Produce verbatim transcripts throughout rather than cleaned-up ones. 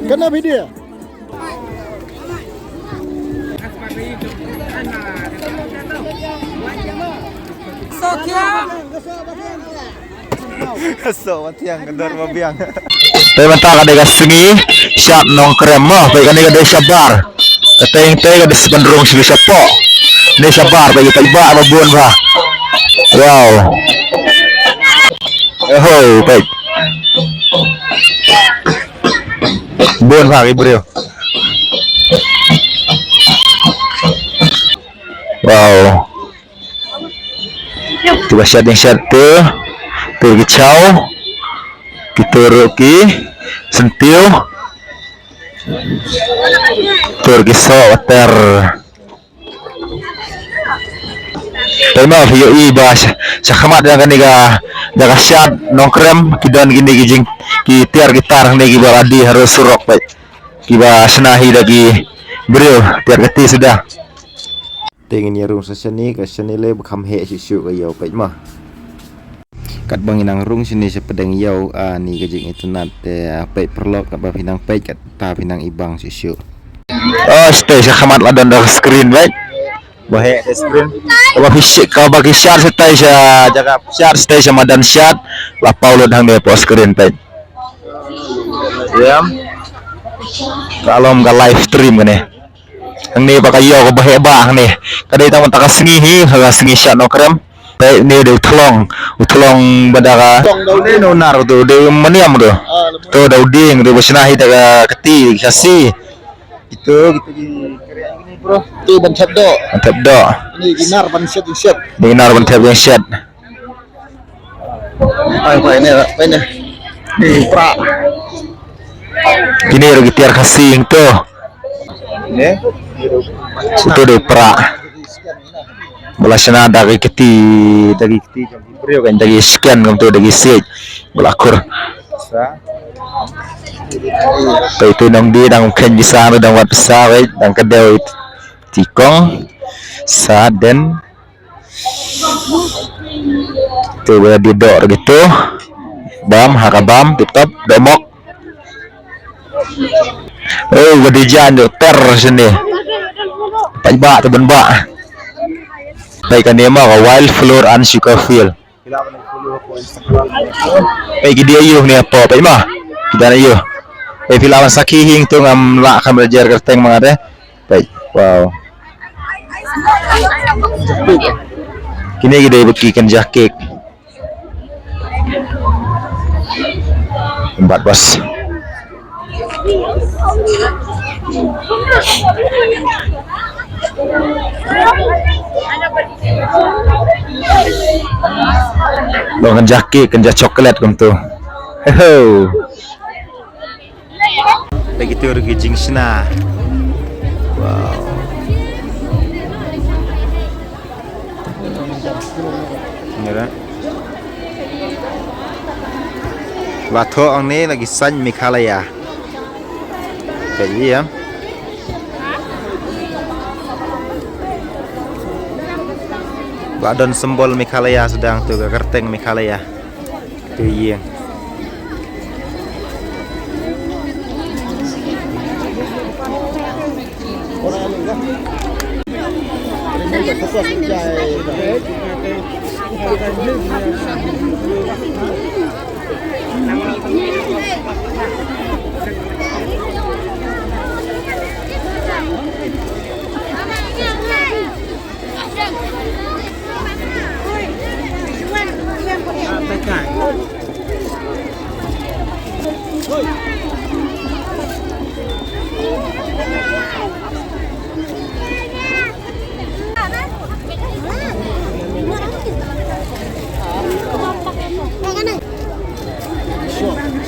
Kana video. So, matiang ka dor ba biang. Te mynta ka dei ka sngi shad Nongkrem mo, te kane ka dei shabar. Ka teng te ka dei sha ban rung sha shapoh. Ne shabar, te ka ba ba bun ba. Wow. Eho, te. Bun ba ki briew. Wow. Te ba shad ding shad te. Te ki chaw. Ki tur ki syntiew. Tur ki soh ter. Te ma phi ïohi ba sha, sha khmat jong kane ka, jong ka shad Nongkrem ki don kine ki jing, ki tiar ki tar hangne kiba la die harud surok peit. Kiba shna hi da ki briew tiar ka ti suda. Te ngin ïa rung sa shane, ka shane lei ba kham heh shuh shuh ka ïew peit ma. Katba ngi nang rung shane sha pdeng ïew, a, ni ka jingitynnad te, a, peit paralok katba phi nang peit kata phi nang ibang shuh shuh. Oh, stay sha khmat la don da ka screen peit. Ba heh da screen. Kaba phi shi-, kaba ki shad stay sha jaka shad stay sha madan shad la paw lut hangne hapoh screen peit. Ïa. Ka long ka live stream kane. Hangne ba ka ïew kaba heh ba hangne. Ka dei tang mynta ka sngi hi, ka sngi shad Nongkrem. Te ne dei u thlong, u thlong ba da ka. Thlong da u dieng. Ne u nar u dei u maniam u dei. Ah, u dei u dieng, u dei ba shna hi da ka kti, ka si. Itu, itu di, bro. Itu ban thep doh. Ban thep doh. Ini ginar ban shet, shet. Ini ginar ban thep shet. Pai, pai, ni, pai, ni. Ni, pra. Kine ruh ki tiar Khasi hangto. Ni? Uto dei pra. Ba la shna da ki kti, da ki kti jong ki briew kan, da ki scan kumto, da ki siej. Ba la khur. Sa. Peit uto u nongdie dang kheiñ pisa, dang wad pisa, peit, dang kdew i tikong. Sa den. Te ba die doh ruh kito. Bam, ha ka bam, tip top, doh mok. Oh, ka dei jan doh ter shane. Peit ba, te ban ba. Peit kane ma ka wild flower and sugar field. Peit ki dei aïu ne hapoh, peit ma. Ki dei aïu. Peit phi lah ban sakhi hangto, ngam lah kham jer kyrteng ma nga te. Peit, wow. Kine ki dei ba ki kynja cake. Bat bas. Long kynja cake, kynja chocolate kumto. Ho ho. Lagi tu rugi jingshna. Wow. Ngira. Ba thoh ong ne lagi san Meghalaya. Ka ïing. Ba don symbol Meghalaya sdang tu ka kyrteng Meghalaya. Tu ïing.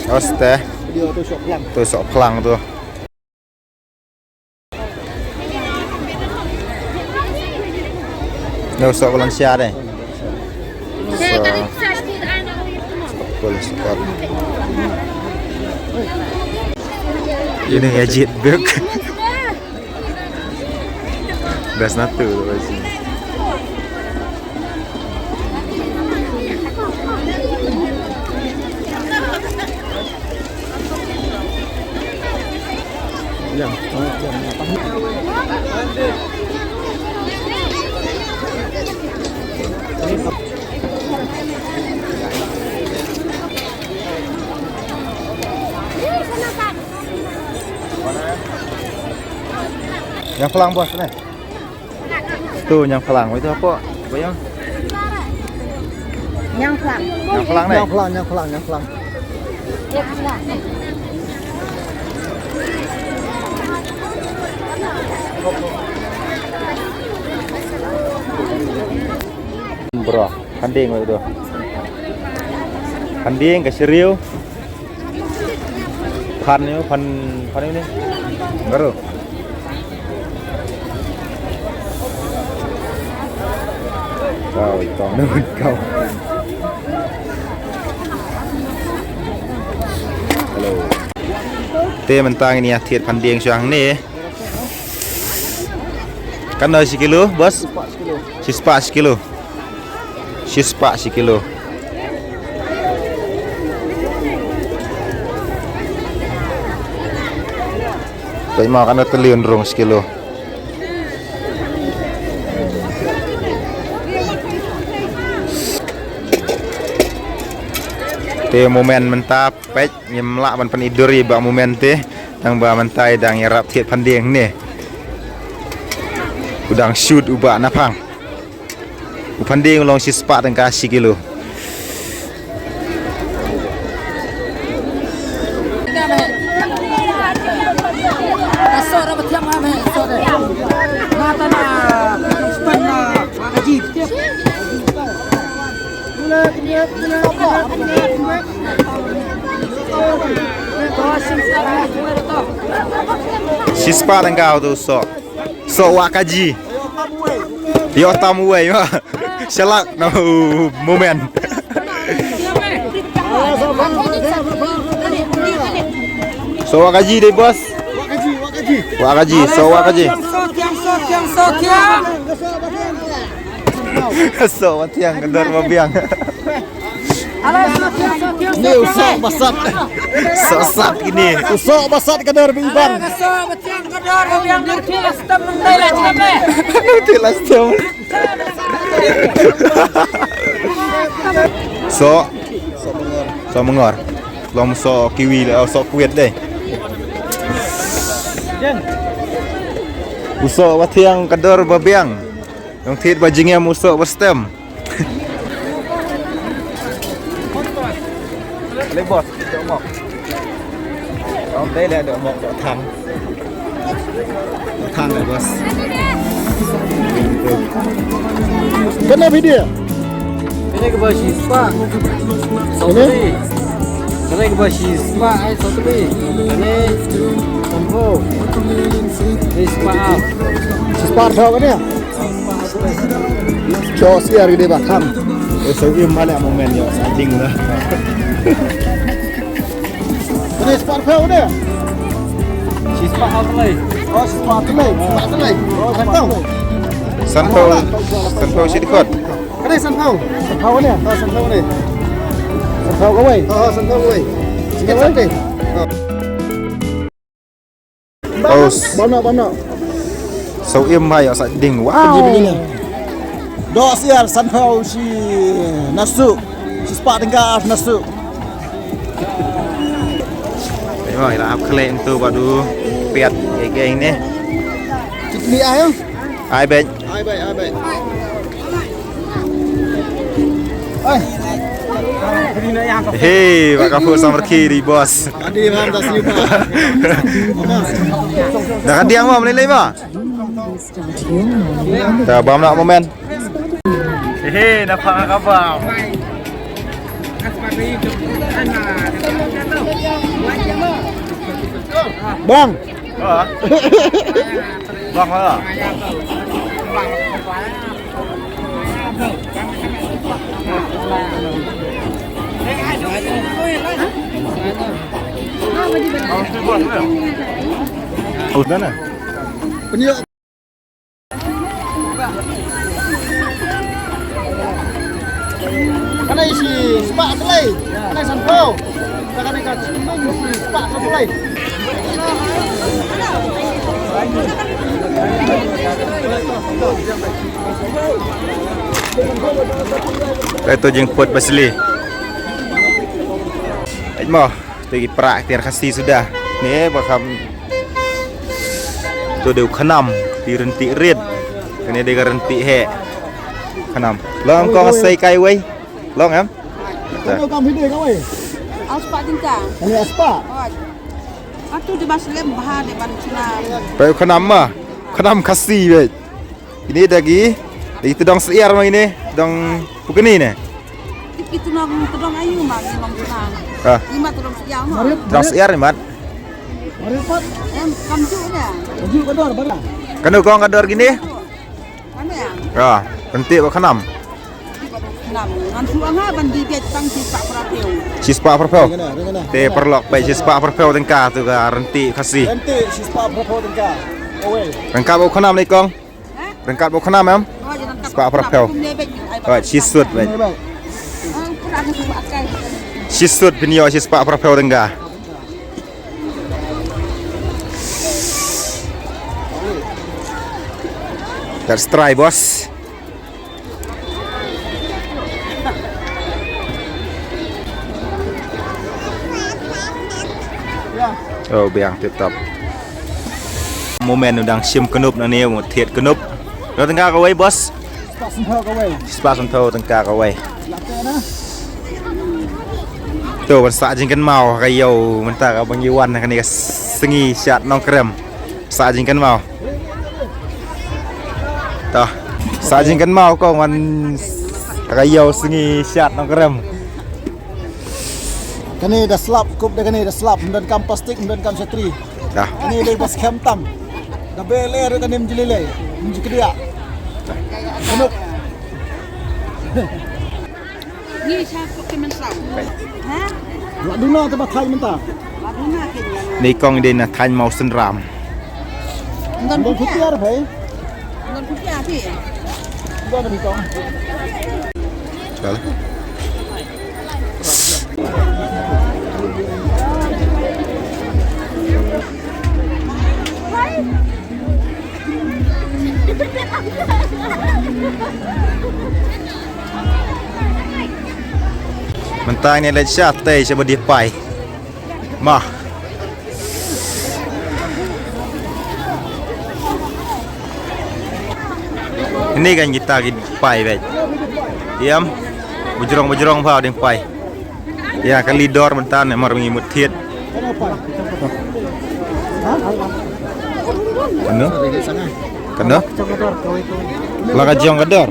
Oste. Tu sok phlang tu. Nusok Valencia deh. So, full spot. Ini ngejit bek. Das natu. Yang pelang bos ne. Tu yang pelang itu apa? Apa yang? Yang pelang. Yang pelang ne? Yang pelang, yang pelang, yang pelang. Bro, handing itu. Handing ka seriu. Phan ni, phan, phan ni. Baru. Kau ikong ni kau. Hello. Te mynta ngin ïa thied phan dieng shuwa hangne. Katno shi kilo, bos? Shispah shi kilo. Shispah shi kilo. Peit mo katno tylli un rung shi kilo. Te momen mynta peit. Ngim lah ban pynïaid dur ïa i Bah Momen te, tang ba mynta i dang ïarap thied phan dieng ne. U dang shoot u bah naphang. U phan dieng u long shispah tyngka shi kilo. Shispah tyngka uto u soh. Soh wah kaji. Ïoh tam uwei ma. Shalak na u Momen. Soh wah kaji dei bos. Wah kaji, soh wah kaji. Soh wah thiang ka dor ba biang. Ni u soh ba sat. Soh sat kine. U soh ba sat ka dor ba Iban. Nangta last time. Soh. Soh mengor. Long soh kiwi le, oh, soh kwit dei. U soh ba thiang ka dor ba biang. Long thied ba jingem u soh ba stem. Le bos, doh mok. Ong dei le doh mok, doh thang. Doh thang le bos. Kane video. Kane ka ba shispah. Kane? Kane ka ba shispah, ai, sotri. Kane sanphew. Kane shispah. Shispah arphew kane? Cho siar gede ba kham. Eh, so im bale Momen ïoh sa ding da. Kane spah phew ne? Shi spah ar tylli. Oh, shi spah ar tylli. Shi spah ar tylli. Oh, sanphew. Sanphew, sanphew shi dkhot. Kane sanphew. Sanphew ne? Oh, sanphew ne. Sanphew kawei. Oh, sanphew kawei. Sikit kawei. Sanphew. Oh, bam noh, bam noh. Saw im bha ïa sa ding. Wow. Doh siar sanphew shi nasu. Shi spah tyngka nasu. Ïa, ïa ap khlem tu badu piat ïa ïa ne. Chutni ai. Ai bej. Ai bej, ai bej. Ai. Hey, baka fu samar kiri bos. Adi bang ta sini bang. Dah kadiang bang, melilai bang. Dah bang nak momen. Hey, dapat apa? Bang. Ha? Bang ha. Oh, dah lah. Penyok. Kane shi spah tylli. Kane sanphew. Kane ka shi spah tylli. Kaito jingput basili. Ait mo, te ki pra tiar Khasi suda. Ne ba kham. To deu khnam, ti renti rit. Kane dei ka renti he. Khnam. Long kong sei kai wei. Long em? Kano kam hide kawei? Aspa tingka. Ani aspa. Atu di bas lem baha di ban Cina. Pe khnam ma. Khnam Khasi wei. Ini dagi, dagi tedong siar ma ini, tedong pukeni ne. Itu nang tedong ayu ma ni long Cina. Ah. Lima tedong siar ma. Tedong siar ni mat. Em kam ju ne. Ju ka dor bala. Kano kong ka dor kini? Mana ya? Ah, renti ba khnam. Khnam. Ngan su anga ban di biat tang si pak peratiu. Sispa perpeu. Te perlok bai sispa perpeu tengka tu ka renti Khasi. Renti sispa perpeu tengka. Away. Tengka ba khnam ni kong. Ryngkat bad u khnam em? Spah phraphew. Oi, shisut bad. Shisut pynïoh shi spah phraphew tengka. Let's try, boss. Oh, biang tip top. Moment u dang shim knup na ne, u thied knup. Lo tengka kawei, boss. Spah sanphew tengka kawei. To, ban sah jingkynmaw ka ïew mynta ka ban ïa wan kane ka sngi shad Nongkrem. Sah jingkynmaw. To, sah jingkynmaw ko wan ka ïew sngi shad Nongkrem. Kane da slap, kup da kane da slap, ym don kam plastik, ym don kam shatri. Kane dei ba skhem tam. Da bele ruh kane ym jyllei, ym jyllei. Kane. Ni sa ko ke men sa. Ha? La duna te ba thai mynta. La duna ke ni. Ni kong dei na thaiñ Mawsynram. Ngan putiar bhai. Ngan putiar bhai. Ngan putiar. Chal. Mynta ngi leit sha tei sha ba die pai. Ma. Ini kan kita ki pai bad. Ïam. Bujrong bujrong ba ding pai. Ïa ka lidor mynta ne mar ngi mut thied. Kano? Kano? La ka jong ka dor.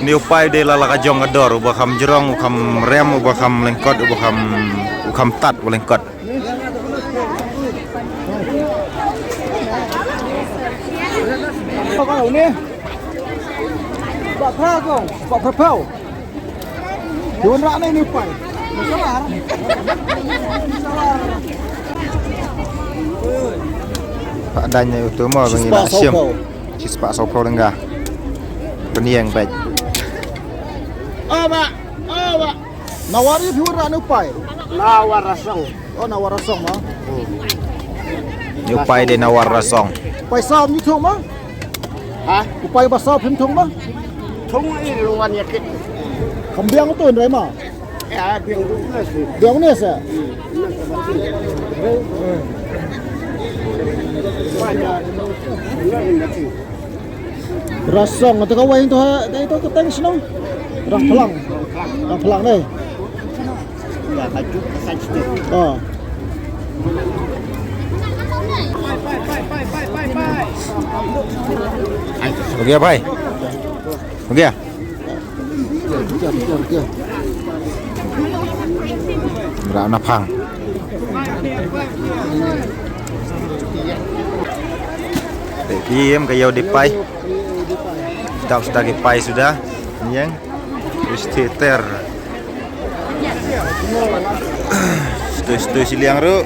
Ni u pai de la la ka jong ka dor, uba kham jrong, u kham rem, uba kham lyngkot, uba kham, u kham tat, uba lyngkot. Pak dan nya utu mo bang ina shim. Shispah sawphew tengka. Pynïeng bad. Oh, ba. Oh, ba. Nawar ïa phi wanrah ne u pai? Nawar rasong. Oh, nawar rasong ma. Ni u pai de nawar rasong. Pai saw ym thung ma? Ha? U pai ba saw phim thung ma? Thung i ruan ïa kit. Kham biang to ndrai ma. Ya, biang to na si. Biang ne sa. Rasong, ata kawei to ha, dei to ka teng shnong. Rang Phlang. Rang Phlang dei. Ah. Ho gaya bhai. Ho gaya. Mra na phang. Te ki em ka ïew dei pai. Dap suda ki pai suda. Ïeng. Wis theater. Stui stui siliang ruh.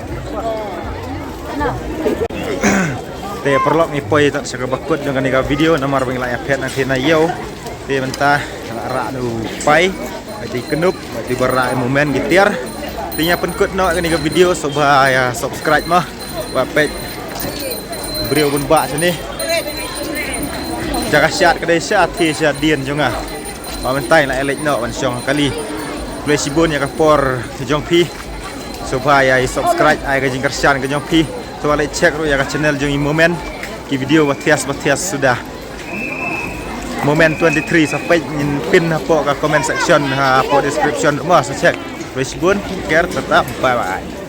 Te paralok ngi poi tat sha kaba kut jong kane ka video namar ba ngi la ïa phet na kane ka ïew. Te mynta la rah u pai. Ai ti knup, ai ti ba rah i moment ki tiar. Te ngi ïa pynkut noh kane ka video, sngewbha ïa subscribe mo. Ba peit Briew bun ba shane. Jaka shad ka dei sha the sha dien jong nga. Ba mynta la elek noh ban shong kali. Khublei shibun ïa ka por jong phi. Sngewbha ïa subscribe ai ka jingkyrshan ka jong phi. Sngewbha leit check ruh ïa ka channel jong i Moment. Ki video ba thias ba thias suda. Moment twenty-three sa peit ngin pin hapoh ka comment section hapoh description ruh mo sa check. Khublei shibun, care, tata, bye bye.